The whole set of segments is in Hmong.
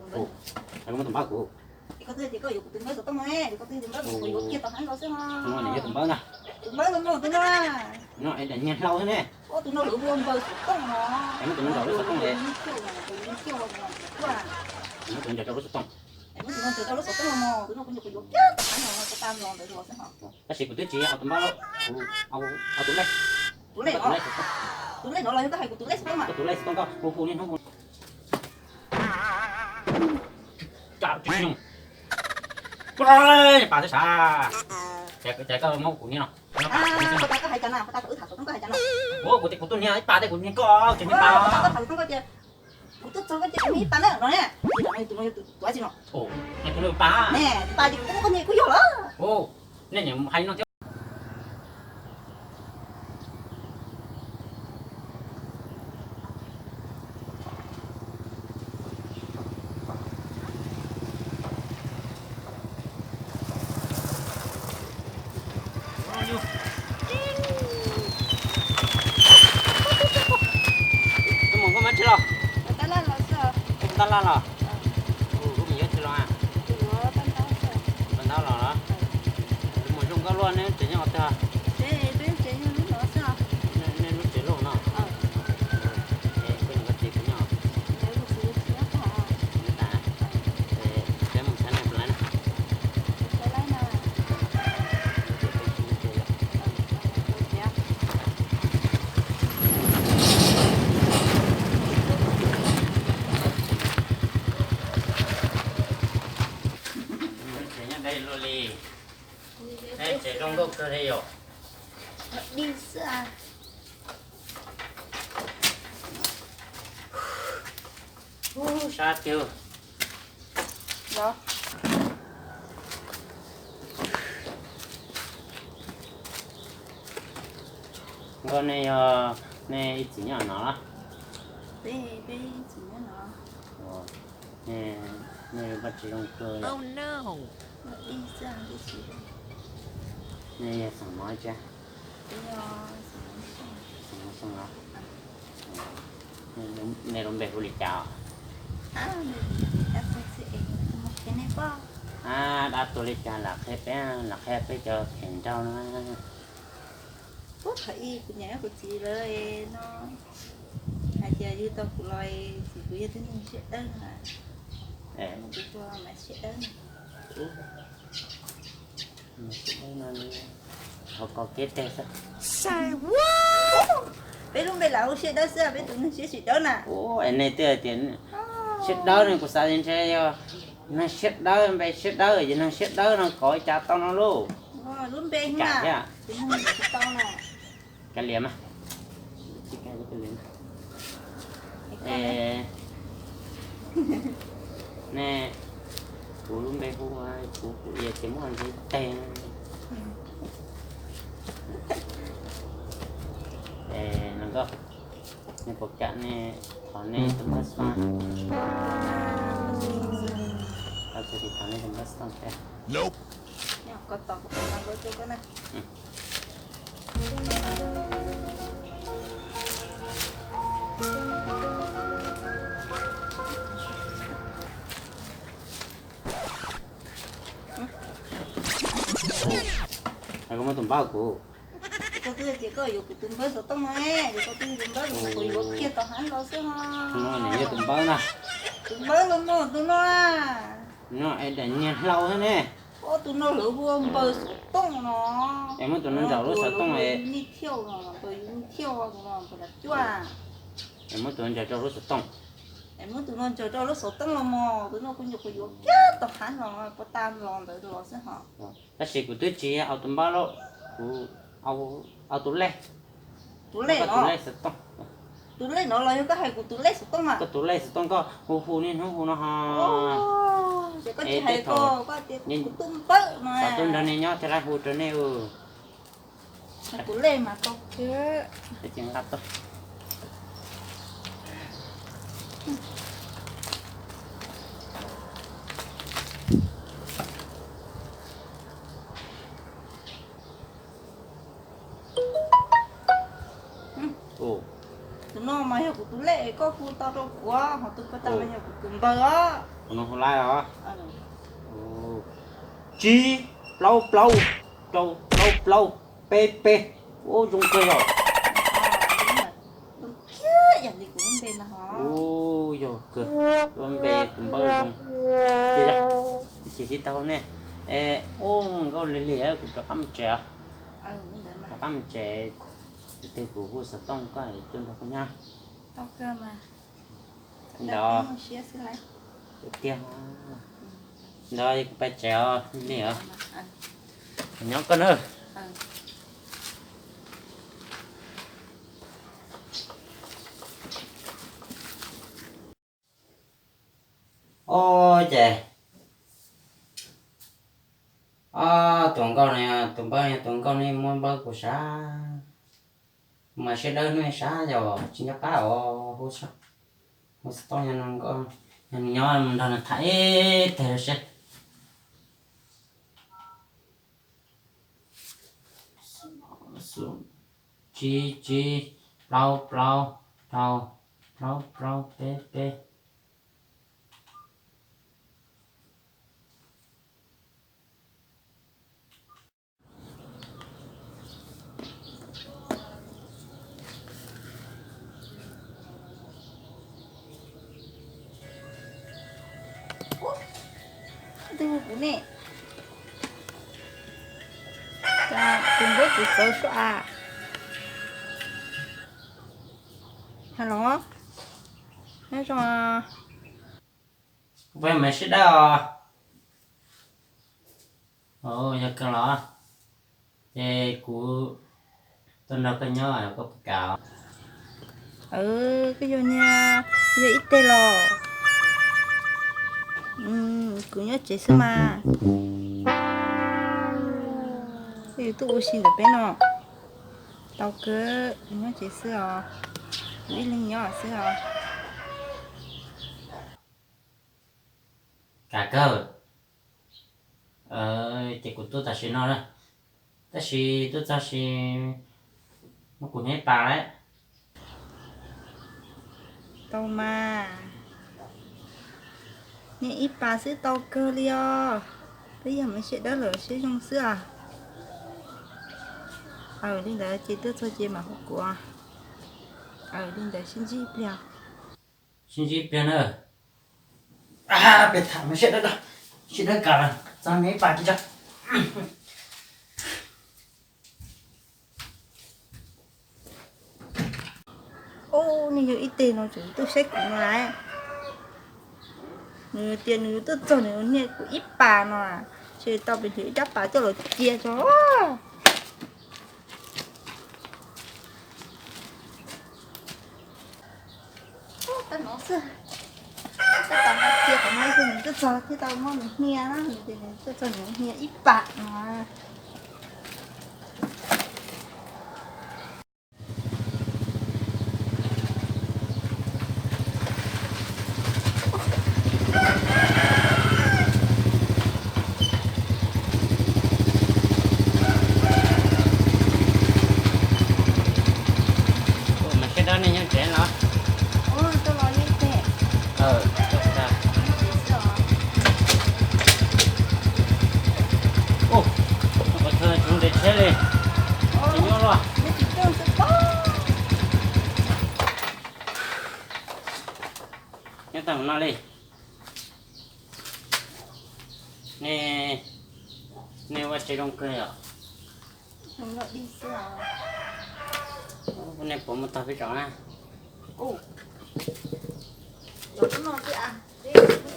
Koj muab tus npawb kuv. Es koj twb tias koj yuav kuv tus npawb xov tooj no ne, koj twb tus npawb kuv yuav kiag tom hav no xwb ho. No nws yog tus npawb na. Tus npawb no no tus no na. No es daim niag hlau xwb ne. Tus no lawv hu ua npawb xov tooj no. Es muab tus no nrog lub xov tooj es. Muab tus no nrog rau lub xov tooj. Es muab tus no nrog rau lub xov tooj no, tus no kuv nyuam qhuav yuav kiag tom hav no, kuv tau los ntawd los xwb ho. Tab sis kuv twb tsis yog tus npawb, kuv, au, au tus lej. Tus lej no. Tus lej no los yog koj hais kuv tus lej xov tooj mas. Koj tus lej xov tooj koj hu hu niaj hnub hu. Cas tsis nyoog. Koj pas xwb sav. Cas koj muab kuv niag no. Koj hais cas na, koj tas wb tham xov tooj koj hais cas na. Ua kuv tias kuv tus niag ib pas tias kuv niag koj tsis niag pas. Koj tham xov tooj koj tias kuv tuaj txog koj tias kuv niag ib pas na no ne. Tus no yog tus, tus dab tsi no? Tus no tus pas. Ne, tus pas ces kuv muab koj niag kuj yog lawm. Nej hais no thiab. Tus muam koj mus tsis los? Tab laj los? Tus me nyuam tsis los a? Paj ntaub los los? Mus zoo nkauj luaj, neb tsev nyob twg? Nej lub tsev luaj no. Koj txiv kuv nyob. Peb mus txhab nej puas laib na? Tsev nyob deb luaj li. Tsev zoo nkauj kawg li yom. Sab tiag. Nkauj, nej yog nej ib txwm nyob no los? Nej vaj tsev zoo kawg. Nej yog xeem no tsi? Xeem Xyooj los? Nej lub npe hu li cas? Ab, dab tuag li cas lam qhia peb, lam qhia peb cov phem nraug no. Puag thaum ub kuv niam kuv txiv lawv no hais tias yug tau kuv los txiv kuv yog tib neeg siab dawb na. Kuv tua mas siab dawb. Siab dawb no, qhov kos kev teg xwb. Peb lub npe lam hu siab dawb xwb, peb tus neeg siab tsis dawb na. Ua es nej twb hais tias siab dawb no kuv xav tias ntshe yog neeg siab dawb, npe siab dawb, yog neeg siab dawb no kov cas tau no lauj. Lub npe thiab. Kav liam mas. Ne, kuv lub npe hu, kuv kuv yog ces muaj ntxiv teg. Es no nkauj, nej puas kam nej thov nej tus npawb xov? Thov nej tus npawb xov thiab. Koj muab tus npawb kuv. Koj twb tias koj yuav kuv tus npawb xov tooj no, koj twb tus npawb kuv yuav kiag tom hav los xwb ho. No nws yog tus npawb na. Tus npawb los no tus no. No es daim niag hlau thiab ne. Tus no lawv hu ua npawb xov tooj no. Es muab tus no ntsaum lub xov tooj es. Yus niag thiauj no, npawb yus niag thiauj no, npawb lam cuaj. Es muab tus no ntsaum rau lub xov tooj. Es muab tus no ntsaum rau lub xov tooj los mog, tus no kuv nyuam qhuav yuav kiag tom hav no, puag ta los ntawd los xwb ho. Tab sis kuv twb tsis au tus npawb lauj, kuv au tus lej. Tus lej no? Tus lej xov tooj. Tus lej no los yog koj hais kuv tus lej xov tooj mas? Koj tus lej xov tooj koj hu hu niaj hnub hu no ho. Koj tsis hais koj, koj tias kuv tus npawb no. Xav tuaj nrog nej nyob thiaj li hu rau nej. Kuv lej mas tau thiab. Tus no mas yog kuv tus lej, koj hu tau rau kuv, ho tus puag ta mas yog kuv tus npawb os. Tus no hu laib os. Tsib plaub plaub rau plaub plaub peb peb. Ua zoo kawg yom. Ua yog kawg, lub npe tus npawb zoo. Ces tsis tau ne. Es ua nkauj lig lig, kuv rov qab mus tsev os. Rov qab mus tsev, tus twg kuv hu xov tooj koj tuaj nrog kuv nyob. Ntawd tiag, ntawd kuv pais tsev os, nej os, nyob koj na. Ua ces, tus nkauj no, tus npawb, tus nkauj no muab npawb kuv sab, mas siab dawb hnub sab yog tsis nco qab os, hu xov tooj, yog nws nyob mus nrog nws tham ib teg los seb. Tsib tsib plaub plaub rau plaub plaub peb peb. Twb hu kuv ne, tus npawb kuv txawv suab a. Hello, nyob zoo. Kuv peb mas sib dawb os. Yog kawg los, ces kuv tuaj nrog koj nyob, koj puas kam? Koj yog niag, yog ib teg los? Kuv nyob tsev xwb mas. Koj yuav tuaj ua si ntawm peb no? Tau kawg, kuv nyob tsev xwb os. Kuv ib leeg nyob xwb os. Kam kawg. Ces kuv tuaj tam sim no na, tab sis tuaj txog sis muab kuv niag ib pas lawm. Tau mas, niag ib pas xwb tau kawg li os. Peb yog mas siab dawb lawm siab zoo xwb as. Aw, li ntawd ces tuaj txog ces mam hu kuv. Aw, li ntawd sib ntsib pliag. Sib ntsib pliag na. Peb tham mas siab dawb, siab dawb kam los txog niag ib pas tsis tso. Ub, nws yog ib teg no tseem tuaj saib kuv no lawm. Nws tias nws tuaj txog nws niag kuv ib pas no, ces tau pes hlwv ib rab pas coj los cia tso. Tab no xwb, tab tom cia qhov no xwb nws tuaj txog thiaj tau muab nws hnia na, nws tias nws tuaj txog nws hnia ib pas no. Mas siab dawb, nej nyob tsev los? Ub, qhov chaw tsis nres tsheb li, tsis nyob los. Nyob tag no li. Nej, nej ua tsev zoo kawg yom? Nej puas mus tog peb zos na?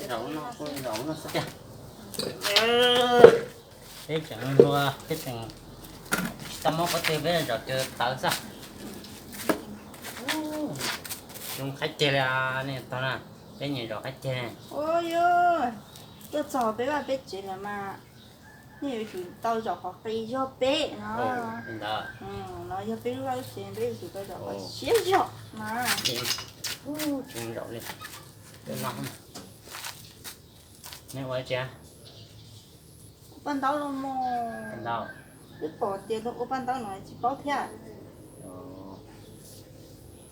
Zaum no kuj zaum no xwb tiag. Peb tseem hluas, peb tseem tsis tau muab qhov twg, peb zaum twg tawv xwb. Zoo qab ceg li nej tog na, peb nyiam zaum qab ceg ne. Tuaj txog peb vaj peb tsev lawm mas nej yuav tsum tau zaum qhov qis zog peb no. No yog peb lub vaj lub tsev, peb yuav tsum tau zaum qhov siab zog mas. Tsis zaum li. Nej ua tsi? Ua paj ntaub los mas. Twb pom tias ua paj ntaub no tsis paub thiab.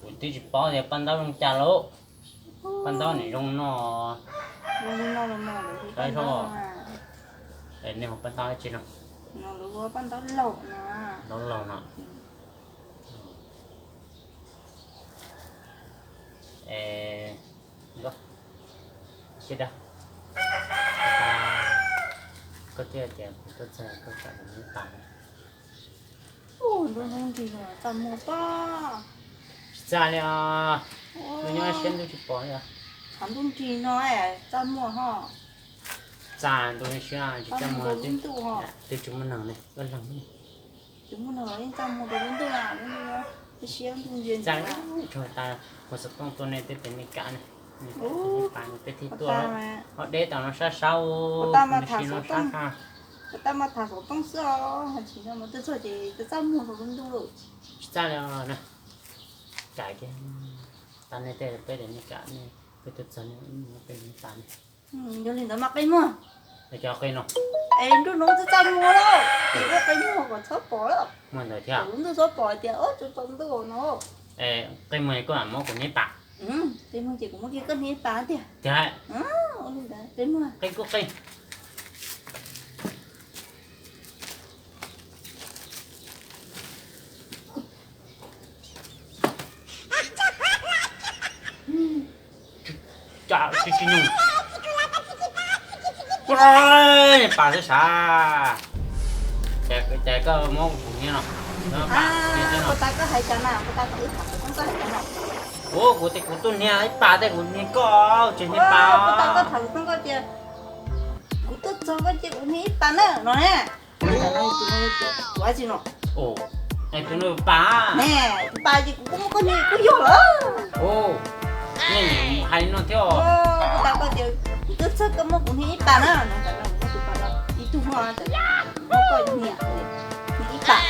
Kuv twb tsis paub tias paj ntaub zoo cas lauj. Paj ntaub nim zoo no. Zoo li Paj ntaub no. Nej hu paj ntaub dab tsi no? Ntaub laug no. Sawv daws, koj twb tias kuv tuaj txog koj kam neb pas. Ntuj hnub nrig no txaj muag pob. Tsis txaj li os. Ntuj nyob siab ntuj tsis pom li os. Tshav ntuj nrig no txaj muag ho. Txaj ntuj siab tsis txaj muag. Ntuj ho. Twb tsis muaj neeg ne, ua leeg ne. Tsis muaj neeg los yeej txaj muag rau lub ntuj na, lub ntuj siab ntuj ntse ntse. Txaj tag, kuv xov tooj tuaj nej twb tias nej kam ne. Pas nej twb thiaj tuaj. Ho deb tom no sab sab, kuv tab mas tham xov tooj xwb os, tsis no mas tuaj txog ces txaj muag rau lub ntuj lawm. Tsis txaj li na. Kam kiag, tas nej tej peb tias nej kam ne, peb tuaj txog ne, peb neb pas ne. Yog li ntawd mas qe muag. Cov qe no. Es nruab hnub twb txaj muag lawm, ces qe muag kom txhob pom lawm. Muaj ntawd thiab. Lub ntuj txhob pom tias tsaus ntuj no. Qe muag koj mam muab kuv neb pas. Qe muag ces kuv muab kiag koj neb pas tiag. Tiag. Ua li ntawd qe muag. Qe kuj qe. Tsis tsis nyuj. Pas xwb sav. Ces koj muab kuv niag no. Puas tas koj hais cas na, puas tas koj wb tham xov tooj koj hais cas no? Ua kuv tias kuv tuaj niag ib pas tej kuv niag koj tsis niag pas. Puas tas koj tham xov tooj koj tias kuv tuaj txog koj cia kuv niag ib pas na no ne. Tus no tias kuv dab tsi no? Tus no pas ne, tus pas ces kuv kuj muab koj niag kuj yog lawm. Hais li no thiab. Puas tas koj tias kuv tuaj txog koj muab kuv niag ib pas na, ib tug no, muab koj niag, niag ib pas.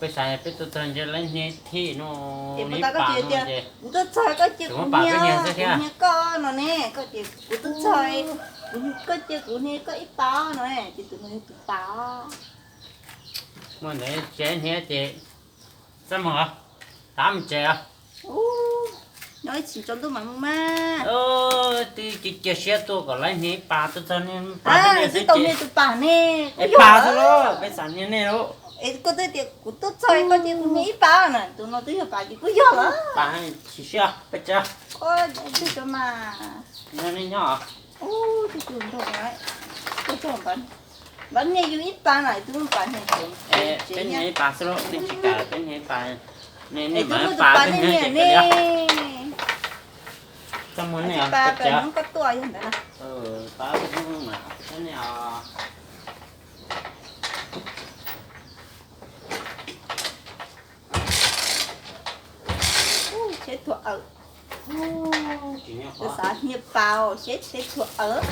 Peb xav peb tuaj txog ntshe lawv niag thim no. Ces puas tas koj tias kuv tuaj txog koj cia kuv niag, kuv niag koj no ne, koj tias kuv tuaj txog, kuv, koj cia kuv niag koj ib pas no ne, ces tus no yog tus pas. Muaj ntawd tsev niag ces txaj muag, tab mus tsev os. Nyob ib chim tsaus ntuj mam mus mas. Twb cia cia siab tuaj kom lawv niag ib pas tuaj txog niag pas. Twb tau niag tus pas ne, es pas xwb los peb xav niag nej lauj. Es koj twb tias kuv tuaj txog koj cia kuv niag ib pas na, tus no twb yog pas ces kuj yog lawm. Pas tsis siab peb tsev. Ua ntsuj cov mas. Nyob nej nyob. Ub, tus tus nrog, tuaj txog npab niag yus ib pas na, tus pas niag tsev. Peb niag ib pas xwb lauj, nej tsis kam peb niag ib pas. Nej mam pas peb niag tsev ne. Txaj muag nej os, peb tsev. Koj tuaj yog ntawd na. Pas peb niag os. Tsheb thuam awm. Xav niag pas seb tsheb thuam awm.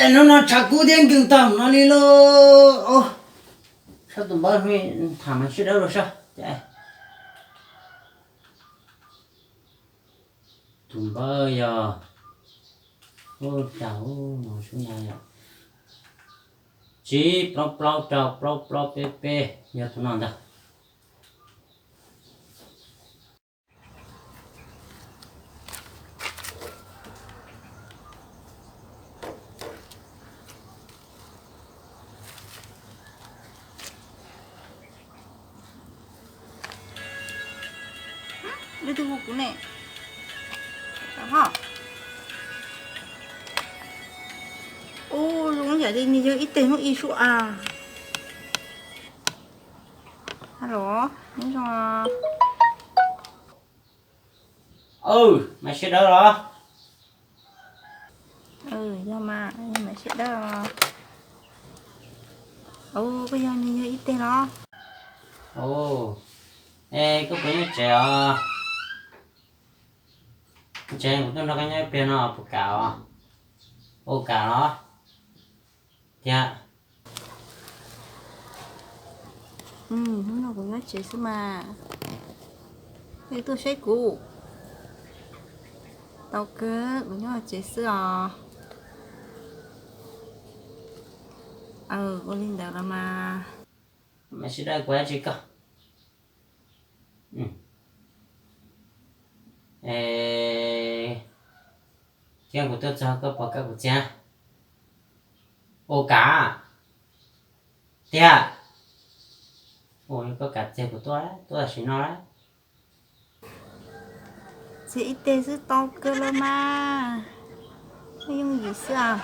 Hnub no tshav kub thiab nkeeg tag no li lauj. Sab tus npawb tham mas sib dawb los sab. Tus npawb yog, ub, cas ub, no sub na yog tsib plaub plaub rau plaub plaub peb peb, yog tus no ntag. Leej twg hu kuv ne? Ub, zoo yam li nws yog ib teg muaj ib sub a. Alo, nyob zoo. Mas sawv daws los? Yog mas, yog mas sawv daws. Koj yog nws yog ib teg los? Es koj puas nyob tsev os? Tsev kuv tuaj nrog koj nyob ib pliag no puas kam os? Ua kam los? Tiag. Hnub no kuv nyob tsev xwb mas. Koj tuaj saib kuv. Tau kawg, kuv nyob hauv tsev xwb os. Aw, ua li ntawd los mas. Mas sawv daws, kuv hais tsis koj. Thiab kuv tuaj txog koj puas kam kuv txiag? Ua kam tiag. Ua li koj kam txiag kuv tuaj, tuaj tam sim no lawm. Txiag ib teg xwb tau kawg los mas. Yooj yim xwb os.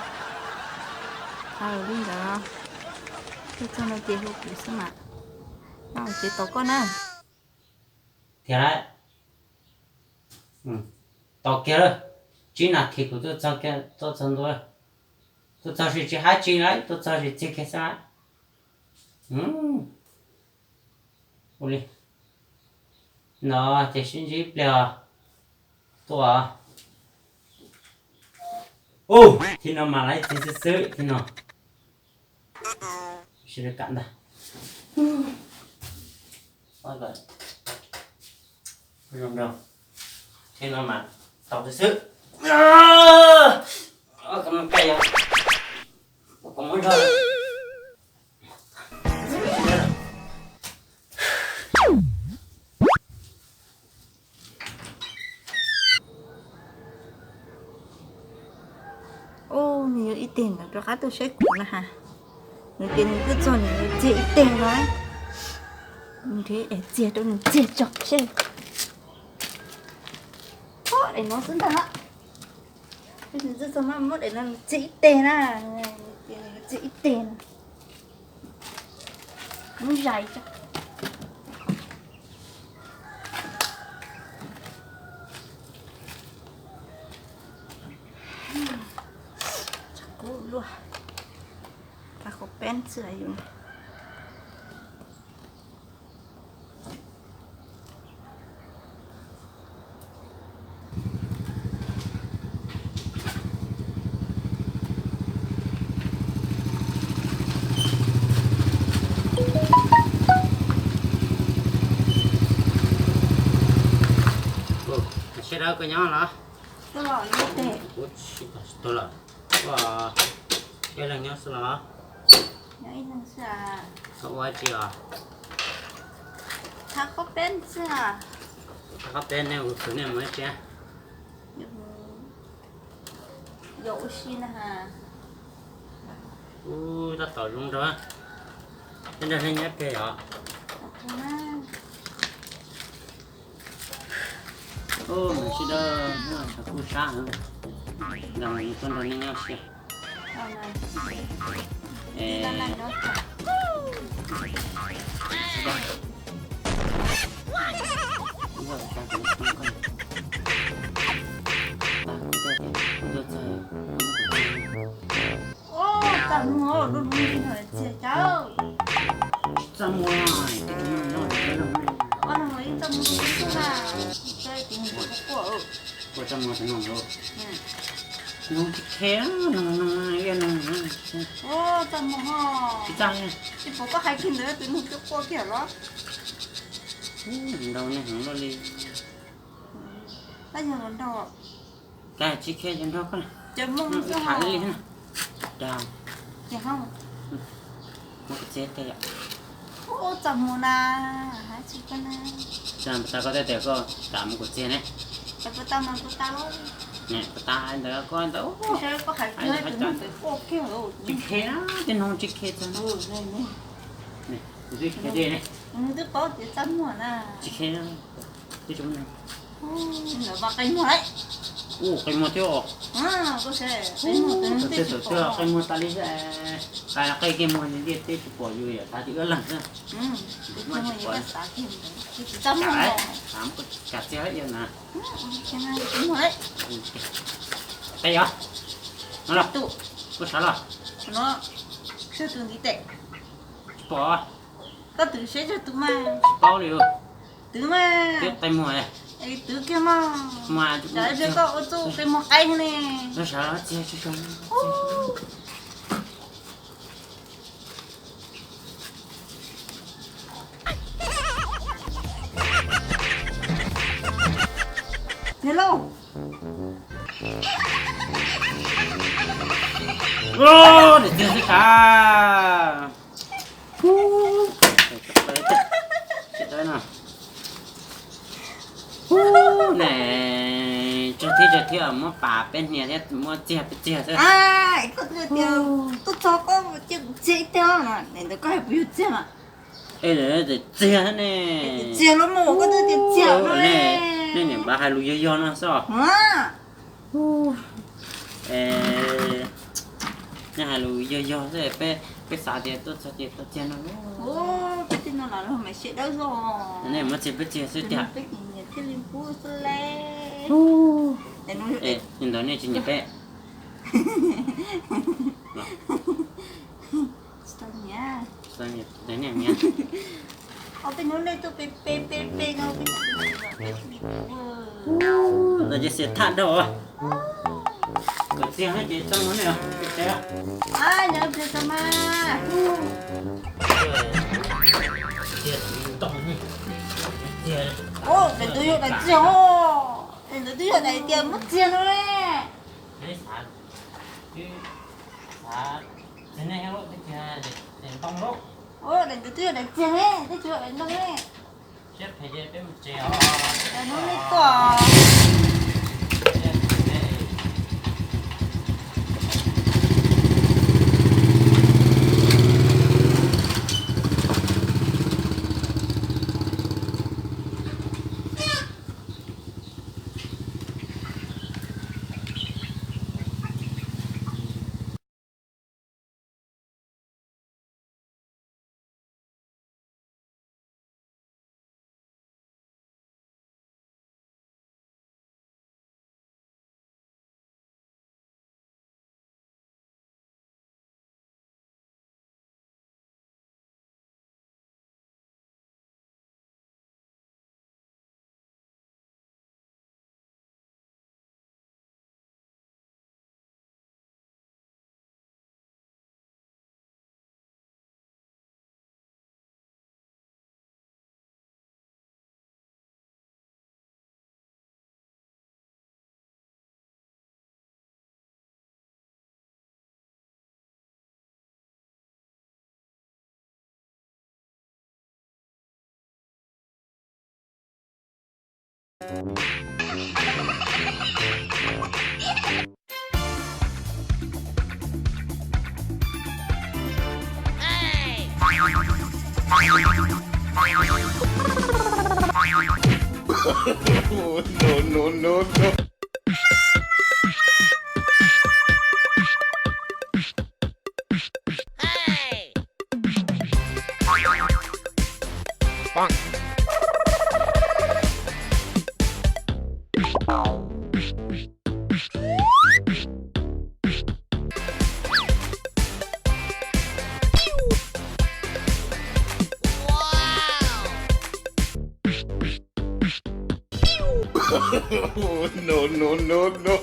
Aw, li ntawd. Tuaj txog no ces hu kuv xwb mas. Nyob hauv tsev tos koj na. Tiag lawm. Tos kiag lawm. Tsib nas this kuv tuaj txog kiag, tuaj txog ntua. Tuaj txog tsis, tsis hais tsis lawm, tuaj txog tsis txiag kiag xwb lawm. Ua li no ces sib ntsib ib pliag os. Tuaj. Ub, thib no mas lawv txiag xwb xwb thib no. Sib kam ntag. Thib no mas tau xwb xwb. Koj muab kaij yog, koj muab zog. Ub, nws yog ib teg ntawd rov qab tuaj saib kuv na has. Nws tias nws twb txog nws txiag ib teg no. Nrhiav daim txiag rau nws txiag tso seb. Daim no xwb ntag. Nws twb txog no muab daim no nws txiag ib teg na. Nws tias nws txiag ib teg na. Muab zais tso. Tshav kub luaj, tag qhov peb xwb yus. Sawv daws koj nyob los? Tuaj los, ib leeg nyob xwb los? Koj ua dab tsi os? Thab qhob peb xwb. Thab qhob peb ne, kuv khwv nej mus ib tsev. Yog ua si na has. Ub, tab tom zoo nraug. Peb nrog nej nyob pem os. Ub, mas sawv daws, tshav kub sab heev. Nrog, tuaj nrog nej nyob siab. Ua, txaj muag, lub lub li no txiag cawv. Txaj muag, ua no yeej txaj muag xwb na. Ua txaj muag tsis no los? No tsis khe, no no, ib no. Ua txaj muag ho. Tsis txaj. Tsis pom koj hais kiag ntawd tus nug twb quaj kiag los. Nraug nej heev luaj li. Tab yog los nraug. Cas tsis khe yog nraug koj na. Cov moos xwb tham hos. Li na. Dag. Ces ho. Muab kuv txiag teg yom. Ua txaj muag na, hais tsis koj na. Tsis tas koj tej tias koj kam muab kuv txiag ne. Puas tau mas puas tau los. Ne puas tau ntawd koj ntawd. Koj hais kiag tus nug twb quaj kiag los. Tsis khe na, tej no tsis khe txog. Kuv twb khe dej ne. Nws twb paub tias txaj muag na. Tsis khe na. Ntawd mas qe muag lawm. Ub, qe muag thiab os. Qe muag tas li, qe kiag muag li ntiaj teb tsis pom yus yom, tas li ib leeg xwb. Tsis pom. Tsis txaj muag. Kam txiag ia na. Qe yog. No los. Kuv sawv los. Sawv tus ntiv tes. Tsis pom. Koj twv seb tsawg tus mas. Tsis paub li. Twv mas. Twv qe muag. Twv kiag mas. Mas koj ua txuj qe muag qaib ne. Sawv txiag tsis tso. Yog lauj. Niam txiag xwb sav. Ne, tsag thiab tsag thiab muab pas peb hnia thiab muab txiag peb txiag xwb. Koj tias tuaj txog koj cia kuv txiag ib teg no, ntawd koj hais kuv yug txiag mas. Es txiag ne. Txiag los mas koj twb tias txiag ne. Nej niam npav hais lus yog yog no xwb. Nej hais lus yog yog xwb, peb xav tias tuaj txog ces tau txiag no. Peb tej no los mas siab dawb zog. Nej muab txiag peb txiag xwb tiag. Peb tsis nyiam thiaj li pub xwb le. Ntawd nej tsis nyiam peb. Tsis tau nyiam. Tsis tau nyiam, tsis tau nyiam. Ob peb hnub nej tuaj pe pe pe pe no. Ntawd ces xiam thaj dhau. Kom txiag no ces tau mus nej os. Nyob txiag tau mas. Daim ntawd twb yog daim txiag os. Daim ntawd twb yog daim tias muab txiag no le. Daim ntawd twb yog daim txiag ne, twb tsis yog daim ntoo ne. Daim hnub nej tuaj. No, no, no, no. No, no, no, no.